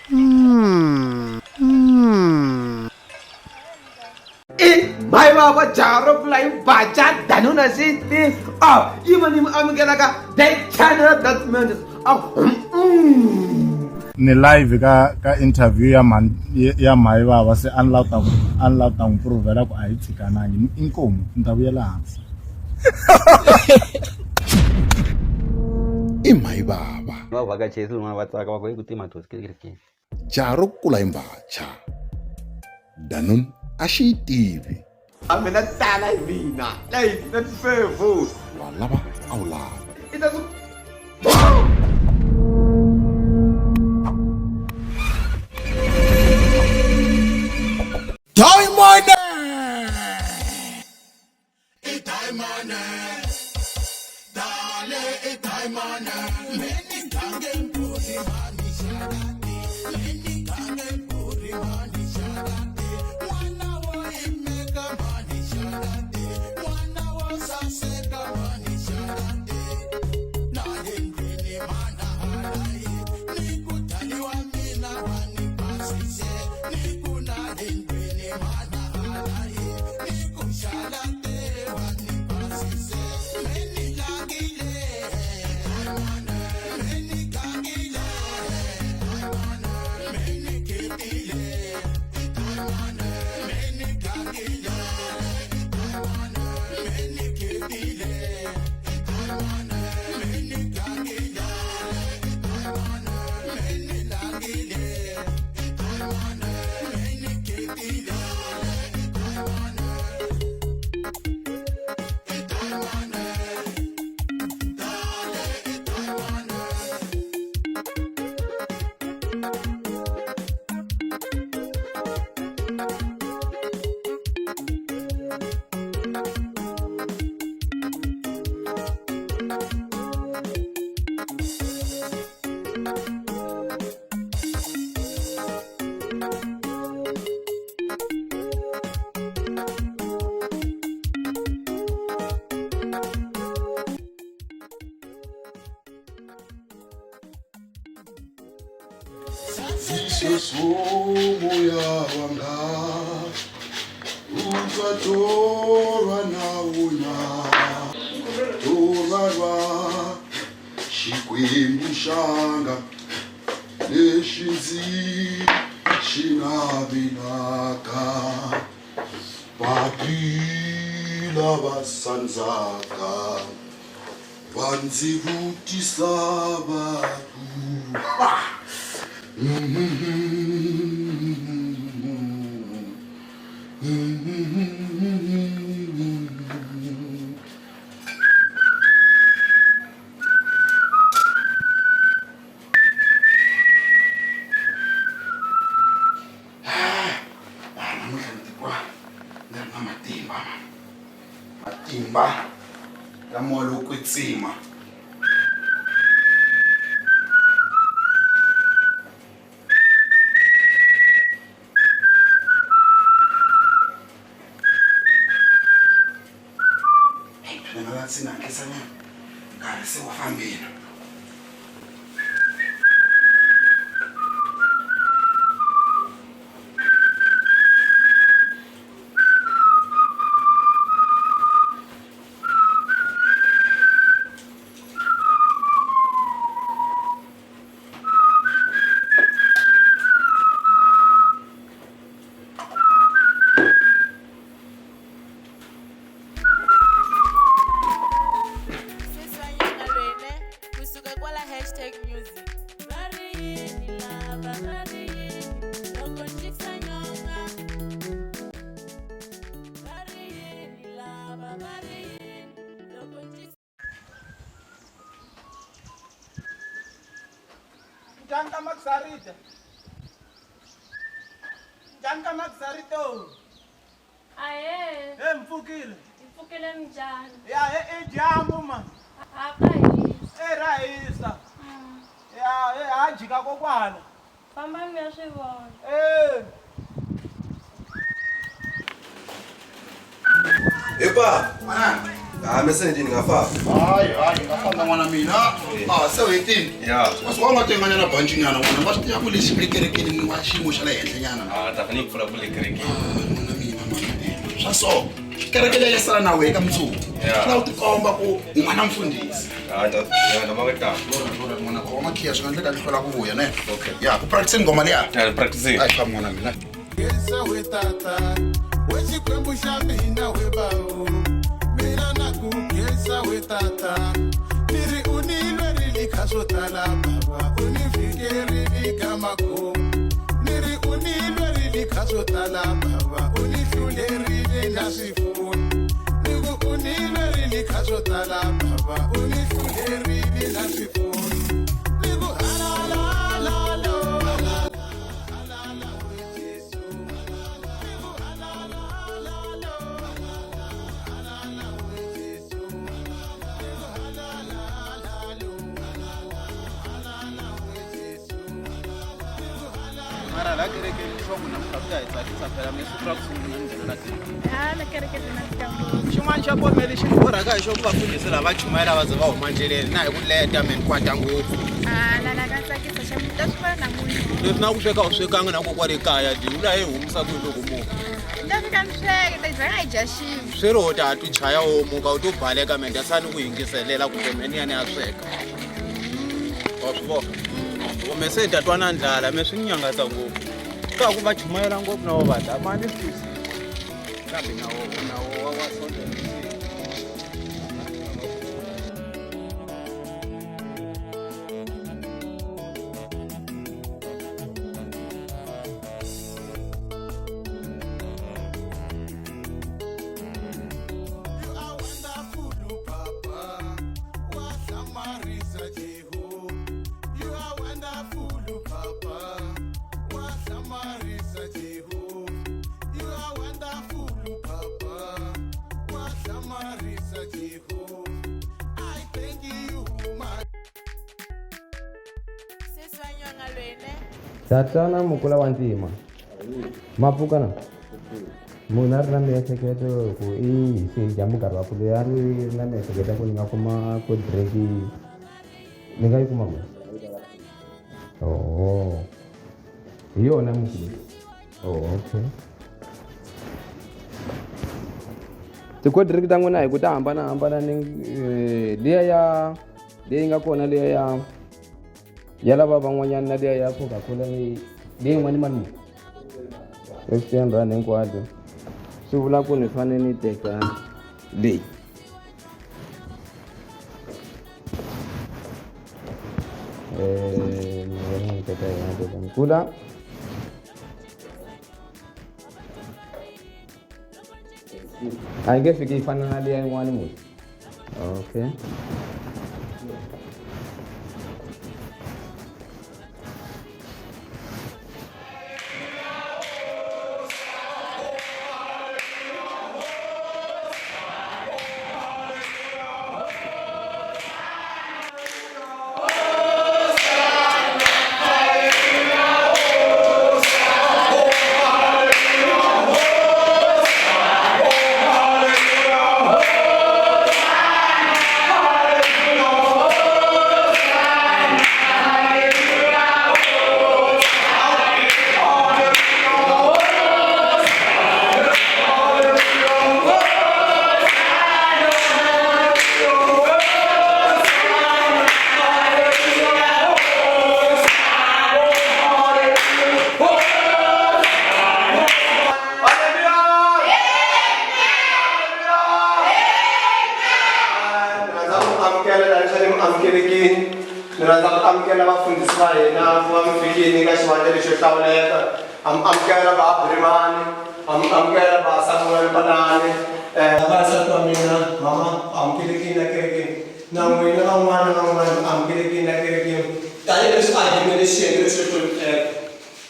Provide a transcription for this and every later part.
I mhayi vava jaha ro pfula yi baca danuna xiti a yi va ni mi amukelaka the channel that man a Ni live ka interview ya mhani ya mhayi vava se a ni lava ku ta a ni lava ku ta n'wi puruvhela ku a hi tshikanangi inkomu ni ta vuyela hansi. I mhayi vava. Va vhakacheli van'wana va tsaka va ku ku tima dosi ke. Jaha ro kula hi mbhacha. Danun a xi yi tivi. A mina tala hi mina leyi na tifevu. Wa lava a wu lavi. I ta Diamond! Moya wanga ukatorwa nauna torwa rwa Xikwembu xanga lexi ndzi xi navelaka vabi lava sandzaka va ndzi vutisa va ku Namuntlha ni titwa ni ri na matimba matimba ya moya lowo kwetsima. Ni nga ndzi nga hatlisanyana nkarhi se wu fambile. Kusuka kwala hashtag music va ri yini lava va ri yini loko ndzi nyonga va ri yini lava va ri yini loko ndzi Njhani ka Maxarita? Njhani ka Maxarito? Ahee. He mpfukile. Hi pfukile minjhani? Ya he i dyambu ma. Ha ka hisa. E ra hisa. Ya he ha jika kokwana. Fambani mi ya swi vona. E. Epa, Ha me se ni nga famba. Hayi hayi nga famba n'wana mina. Ah se u hetini? Ya. Kasi wa nga tenganyana banci nyana n'wana va swi tiva ku lexi le kerekeni ni wa xiyimo xa le henhla nyana. Ah ta fanele ku pfula ku le kerekeni. N'wana mina n'wana swa so. Kereke leyi ya sala na wehe ka mundzuku. Ya. Swi lava u tikomba ku u n'wana mfundhisi. Ha ta ya ta maka ta. N'wana khoma makhiya swi nga endleka ni hlwela ku vuya ne. Okay. Ya ku practice nghoma liya. Ya practice. Ayi famba n'wana mina. Yesu we tata, we xikwembu xa mina we bawo. Mina na ku khensa we tata, ni ri u ni lwerile ka swo tala baba, u ni vikerile ka makumu. Ni ri u ni lwerile ka swo tala baba, u ni hlulerile na swifuwo. Ni ku u ni lwerile ka swo tala baba, u ni hlulerile na swifuwo. Ni ku halala lo, halala we Jesu. Mara la kerekeni leswaku namuntlha swi ta hi tsakisa phela mi siku ra ku sungula ni nghenela kerekeni. Ha la kerekeni na ndzi ngopfu. Xin'wana xa kona lexi ni borhaka hi xo ku vafundhisi lava chumayela va ze va huma ndleleni na hi ku leta me ni kwata ngopfu. Ha la la ka tsakisa xa ta swi vona namuntlha. Leswi na ku sweka u swekanga na kokwale kaya di u la yi humisa ku loko muka. Ni ta fika ni sweka ta rhanga hi dya xin'we. Swi ri ho ta ha ti chaya wo muka u to baleka me ni ta sala ni ku yingiselela kumbe me ni ya ni ya sweka. Wa swi vona? Kumbe se ni ta twa na ndlala me swi ni nyangatsa ngopfu. Ka ku va chumayela ngopfu na wo va dlaya ma ni swi twisisi. Kambe na wo na wo wa sondela. You are wonderful, Papa. Wa hlamarisa Jehovah. You are wonderful, Papa. Wa hlamarisa Jehovah. You are wonderful, Papa. Wa hlamarisa Jehovah. I thank you, my Sesi wa nyonga lwene. Tatana mukula wa ntima ma pfuka na munhu a ri na miehleketo ku i hise hi dyambu nkarhi wa ku leyi a ri na miehleketo ya ku ni nga kuma cold drink ni nga yi kuma kwihi? Oho hi yona musi oh okay ti-cold drink ta n'wina hi ku ta hambanahambana ni liya ya leyi nga kona liya ya ya lava van'wanyana na liya ya Coca-Cola leyi leyin'wana mali muni? 15 rand hinkwato swi vula ku ni fanele ni teka leyi. Ni vona ni teka yona teka kula a yi nge fiki yi fana na liya yin'wana musi. Okay. Amukelekini ni rhandza ku amukela vafundhisi va hina ku va mi fikini ka xivandla lexo hlawuleka. Amukela va Aburimani, amukela va Samuel Panani, vavasati va mina mama amukelekini la kerekeni na n'wina van'wana na van'wana amukelekini la kerekeni tanihileswi a hi yimele xiyenge lexo hlonipheka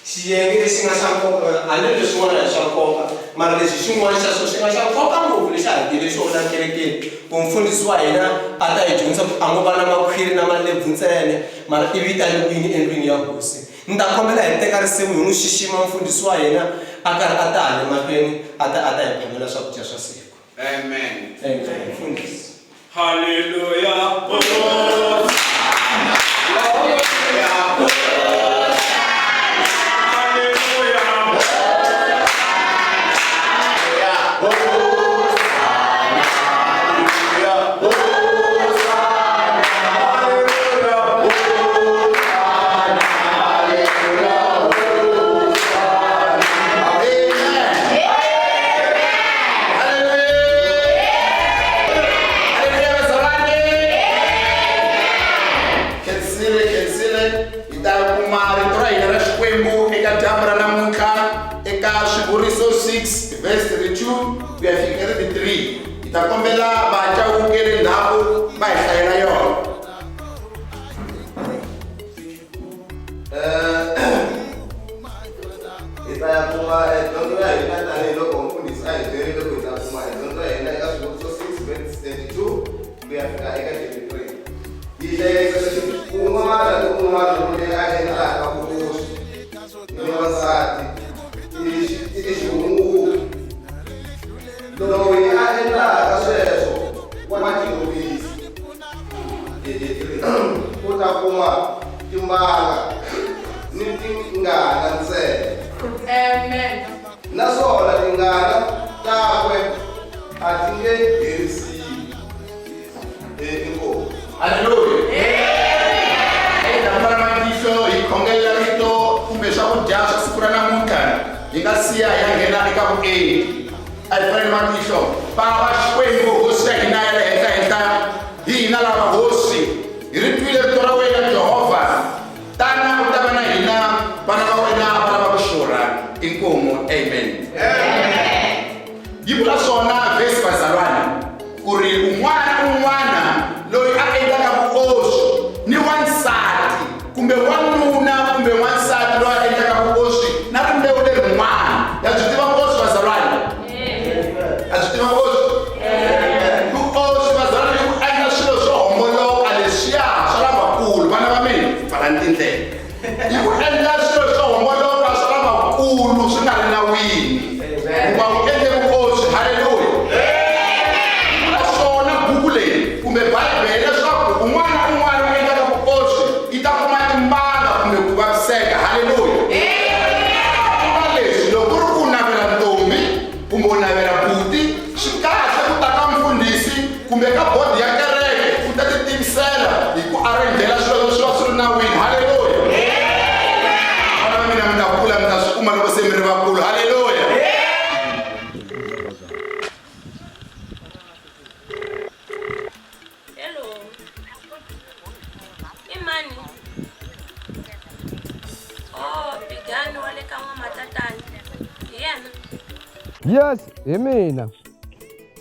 xiyenge lexi nga xa nkoka hambi leswin'wana hi swa nkoka mara lexi xin'wana xa swona xi nga xa nkoka ngopfu lexi a hi tele xona kerekeni ku mfundhisi wa hina a ta hi dyondzisa ku a ngo va na makhwiri na malebvu ntsena mara i vitaniwini endlwini ya hosi. Ni ta kombela hi teka risimu hi n'wi xixima mfundhisi wa hina a karhi a ta hala mahlweni a ta a ta hi phamela swakudya swa siku. Amen. Amen. Mfundisi. Hallelujah. Khensile, khensile, hi ta kuma rito ra hina ra Xikwembu eka dyambu ra namuntlha eka Swivuriso 6 verse 32 ku ya fika eka 33. Hi ta kombela vaChauke le ndzhaku va hi hlayela yona. Hi ta ya kuma dyondzo ya hina tanihiloko mufundhisi a hi byerile ku hi ta kuma dyondzo ya hina eka Swivuriso 6 verse 32 ku ya fika eka 33. Yi hlayisa un'wana ni un'wana loyi a endlaka vuoswi ni wansati i xihunguki. Loyi a endlaka sweswo wa tilovisa. U ta kuma timbanga ni tingana ntsena. Amen. Naswona tingana takwe a ti nge herisiwi. Inkomu. Haleluya. Hi pfala matihlo hi khongelela rito kumbe swakudya swa siku ra namuntlha hi nga siya hi ya nghena eka vuenti. A hi pfaleni matihlo. Bava Xikwembu hosi ya hina ya le henhla henhla hi hina lava hosi hi ri twile rito ra wena Jehovha tana u ta va na hina vana va wena va lava ku xurha. Inkomu. Amen. Yi vula swona vhesi bazalwana ku ri un'wana na un'wana loyi a endlaka vuoswi ni wansati kumbe wanuna kumbe wansati loyi a endlaka vuoswi na rimbewu lerin'wana. Ya byi tiva vuoswi bazalwana? Ya byi tiva vuoswi? Vuoswi bazalwana i ku endla swilo swo homboloka leswiya swa lavakulu. Vana va mina pfalani tindleve. I ku endla swilo swo homboloka swa lavakulu swi nga ri nawini. Hikuva u endle vuoswi. Haleluya. Naswona buku leyi kumbe Bibele leswaku un'wana na un'wana loyi a endlaka vuoswi i ta kuma timbanga kumbe ku vaviseka. Haleluya. Ku nga leswi loko ku ri ku u navela ntombi kumbe u navela buti swi kahle ku ta ka mufundhisi kumbe ka bodi ya kereke u ta ti tivisela hi ku arendlela swilo swi va swi ri nawini. Haleluya. Vana va mina mi ta kula mi ta swi kuma loko se mi ri vakulu. Haleluya. Hello. I mani? Oh, Bigani wa le ka N'wamatatana. Hi yena? Yes, hi mina.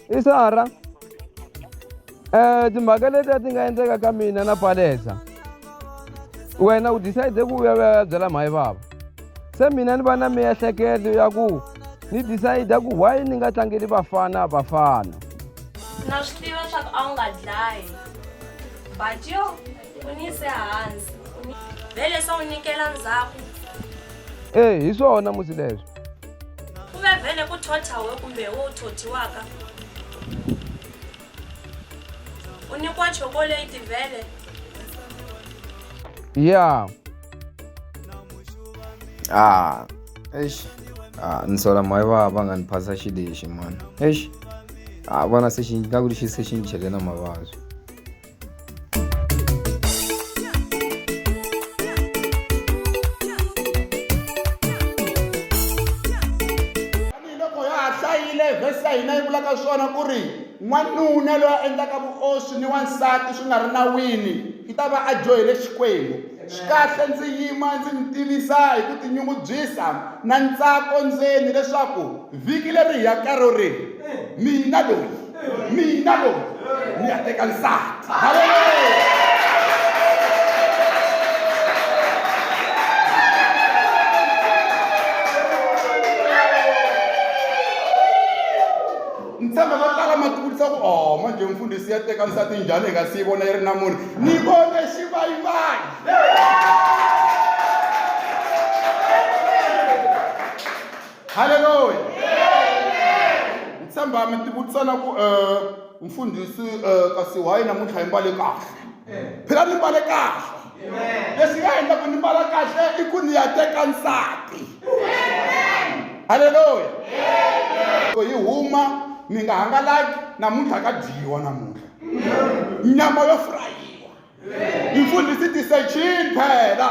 I Sara. Eh, timhaka letiya ti nga endleka ka mina na Palesa. Wena u decide ku vuya vuya byela mhayi bava. Se mina ni va na miehleketo ya ku ni decide ku why ni nga tlangeli Bafana Bafana. Na swi tiva swa ku a wu nga dlayi. But yo, u ni yise hansi. Vhele se u nyikela ndzhaku. Eh, hi swona musi leswo. Ku ve vhele ku thotha we kumbe wo u thothiwaka. U nyikiwa chokoleti vhele. Yeah. Ah, eish. Ah, ni sola mhayi va va nga ni phasa xilexi mani. Eish. Ah, vona se xi nga ku xi se xi ni chele na mavabyi. Tanihiloko ya ha hlayile vhesi ya hina yi vulaka swona ku ri n'wanuna loyi a endlaka vuoswi ni wansati swi nga ri nawini i ta va a dyohele Xikwembu. Swi kahle ndzi yima ndzi mi tivisa hi ku tinyungubyisa na ntsako ndzeni leswaku vhiki leri hi ya ka ro ri mina loyi mina loyi ni ya teka nsati. Haleluya! Ni tshemba vo tala ma tivutisa ku oh manje mfundhisi ya teka nsati njhani hi nga si yi vona yi ri na munhu ni vone xivayivayi. Haleluya! Ni tshemba la mi tivutisa na ku um mfundhisi um kasi why namuntlha yi mbale kahle phela ni mbale kahle lexi nga endla ku ni mbala kahle i ku ni ya teka nsati halleluya loko hi huma mi nga hangalaki namuntlha ka dyiwa namuntlha nyama yo furayiwa mfundhisi tisechini phela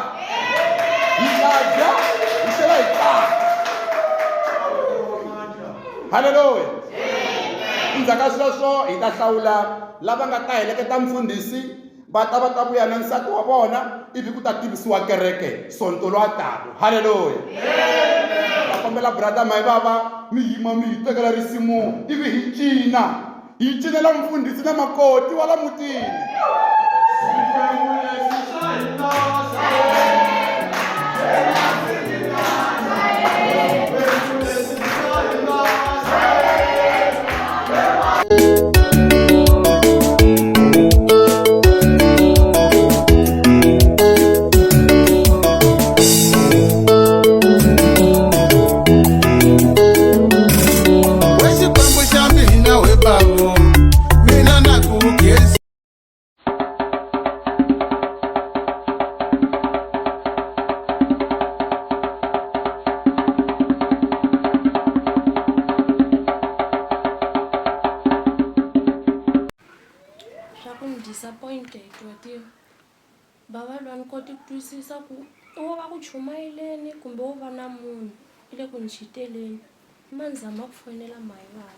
hi ta dya hi tlhela hi tsaka halleluya endzhaku ka sweswo hi ta hlawula lava nga ta heleketa mfundhisi va ta va ta vuya na nsati wa vona ivi ku ta tivisiwa kereke sonto lowa talo halleluya va kombela brother mayivava mi yima mi hi tekela risimu ivi hi cina hi cinela mfundhisi na makoti wa la mutini. We Xikwembu xa mina we bavo mina na ku khensa. Swa ku ni disappointed wa tiva bava loyi a ni koti ku twisisa ku i wo va ku chumayeleni kumbe wo va na munhu i le ku ni chiteleni ma ni zama ku foyinela mhayivava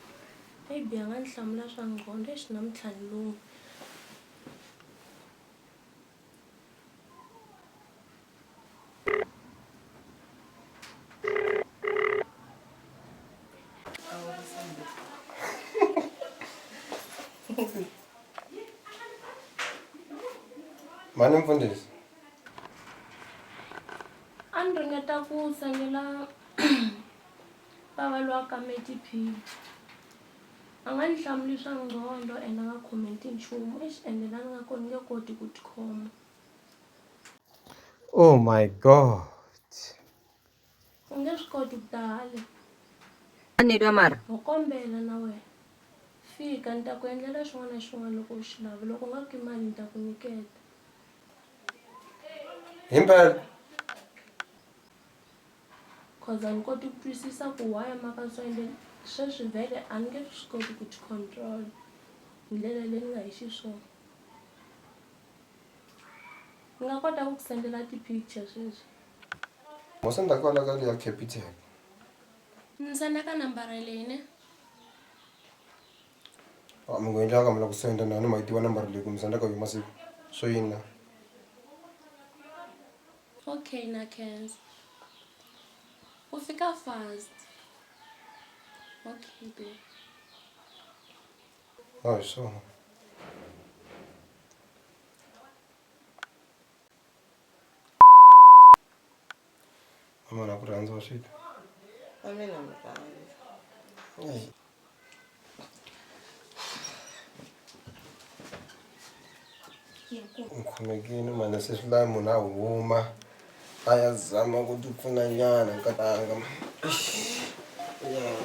maybe a nga ni hlamula swa ngqondo exi namuntlha ni lunghi. Mhani mfundhisi. A ni ringeta ku sendela bava lowa ka Metiphili. A nga ni hlamuli swa ngqondo and a nga comment-i nchumu. Eish ende la ni nga kona ni nge koti ku tikhoma. Oh my God. U nge swi koti ku ta hale. A ni twa mara. Ho kombela na wena. Fika ni ta ku endlela xin'wana na xin'wana loko u xi lava. Loko u nga ku i mali ni ta ku nyiketa. Himpela. Cause a ni koti ku twisisa ku why a maka so ende sweswi vhele a ni nge swi koti ku ti control hi ndlela leyi ni nga hi xiswona. Ni nga kota ku ku sendela ti-picture sweswi. Mo senda kwala ka leya Capitec. Ni senda ka nambara leyi ne? A mi ngo endla ka mi la ku senda na ni ma yi tiva nambara leyi ku mi senda ka yo masiku swo yini na? Okay na khensa. U fika fast. Okay babe. A hi swona. Mama na ku rhandza wa swi twa. Na mina mi rhandza. Ni khomekile mhani se swi lava munhu a huma a ya zama ku ti pfuna nyana nkatanga. Ya.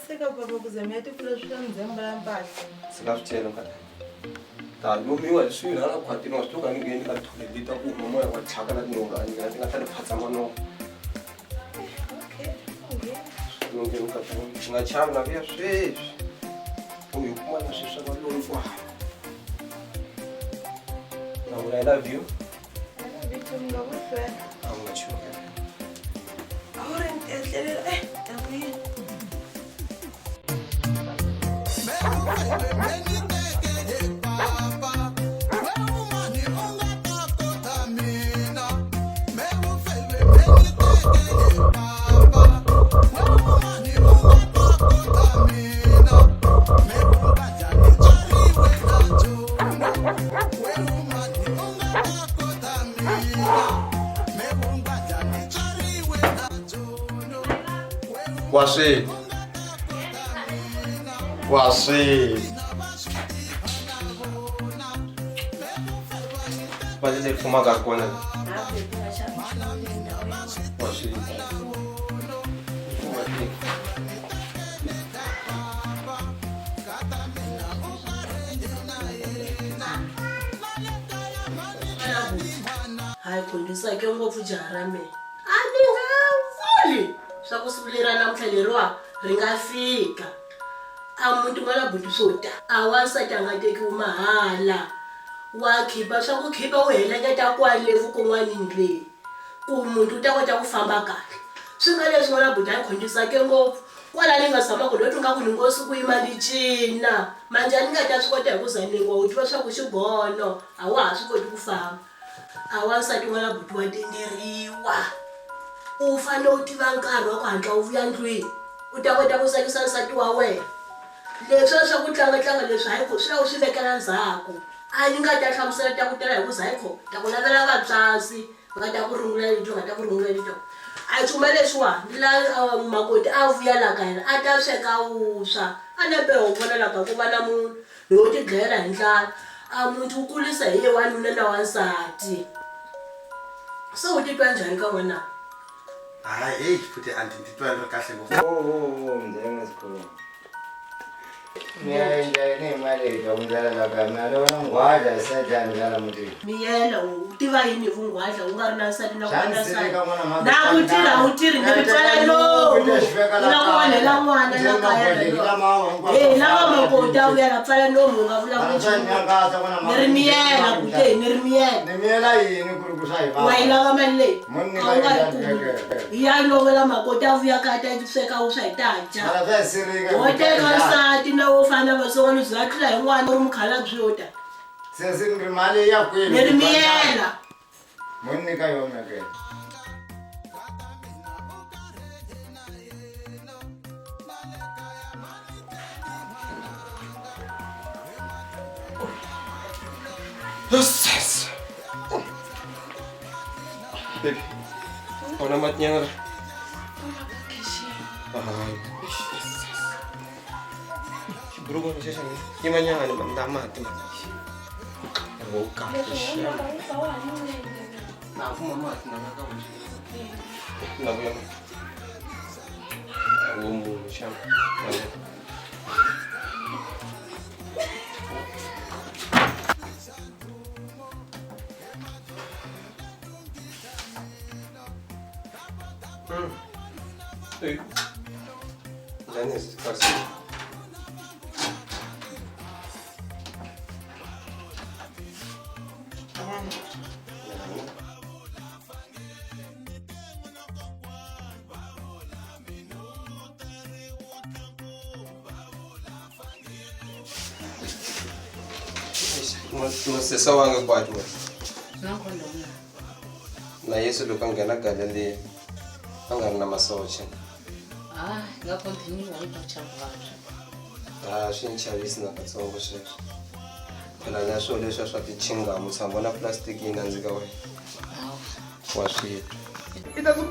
Se ka papa ku ze mi ya ti pfula swi ta mi ze mi mbala mpahla. Se nga swi chela nkatanga. Ta lumiwa hi swilo hala khwatini wa swi tiva ku a ni ngheni ka toilet ta ku huma moya wa thyaka na tinyoka a ni nghena ti nga ta ni phatsa manoko. Okay, okay. Swi nkatanga. Ni nga chavi na vuya sweswi. U hi kuma na sweswi swa valoyi kwala. Na vula I love you. I love you too, mi nga vo hlwela. A wu nga chuhi. A wu ri ni tietlelela eh ta ku yini. Wa swi wa swi va leri fumaka ri kona wa swi Hayi khondisake ngopfu jaha ra mina. A ni nga vuli swa ku siku leri ra namuntlha leriwa ri nga fika. A muti n'wana buti swo ta. A wansati a nga tekiwi mahala. Wa khipa swa ku khipa u heleketa kwale vukon'wanini le ku muti wu ta kota ku famba kahle. Swi nga leswi n'wana buti a khondisake ngopfu. Kwala ni nga tshama kona no twa nga ku ni ngo suku yima ni cina. Manjhe a ni nga ta swi kota hi ku za nenge wa wu tiva swa ku xigono a wa ha swi koti ku famba. A wansati n'wana buti wa tenderiwa. U fanele u tiva nkarhi wa ku hatla u vuya ndlwini u ta kota ku tsakisa nsati wa wena. Leswiya swa ku tlangatlanga leswi hayikho swi lava u swi vekela ndzhaku. A ni nga ta hlamusela ta ku tala hi ku zayikho ta ku lavela vatswatsi va nga ta ku rungula leti va nga ta ku rungula leti. A cuma lexiwa ni la makoti a vuya la ka hina a ta sweka vuswa a nambe ho vona la ka ku va na munhu loyi wo ti dlayela hi ndlala. A muti wu kulisa hi ye wanuna na wansati. Se u titwa njhani ka n'wana? Hayi heyi futhi anti nditwa ni ri kahle ngopfu. Oh, mndenge sikhulu. Miyela u tiva yini hi vunghwadla u nga ri na nsati na ku va na nsati na ku tirha u tirhi ni ri pfala nomu u la ku onhela n'wana la kaya e lava makoti a vuya la pfala nomu u nga vulavuli nchumu ni ri miyela ku te ni ri miyela wa yi lava mali leyi a wu nga yi kumi ya lovela makoti a vuya kaya ta sweka vuswa hi ta dya wo teka nsati na wo fana vatsongo ni bya tlula hi n'wana u ri mukhalabye yo ta sesi ni ri mali ya kwini ni ri miyela mo nyika yona ke Yes. Baby, awuna matinyana la? Hayi. Xiburukwani xexo ni yimanyana mani la mati mani. Wo kahle xem. Na kuma mati na ka Na vuya. Wo munhu xem. Hey. Njhani kahle? Musesa wanga kwati na Yesu loko a nghena Galeliya a nga ri na masocha. A swi ni chavisi nakatsongo sweswo. Phela na swo leswiya swa tichingamu tshama na plastic yi nandzika wena wa swi twa.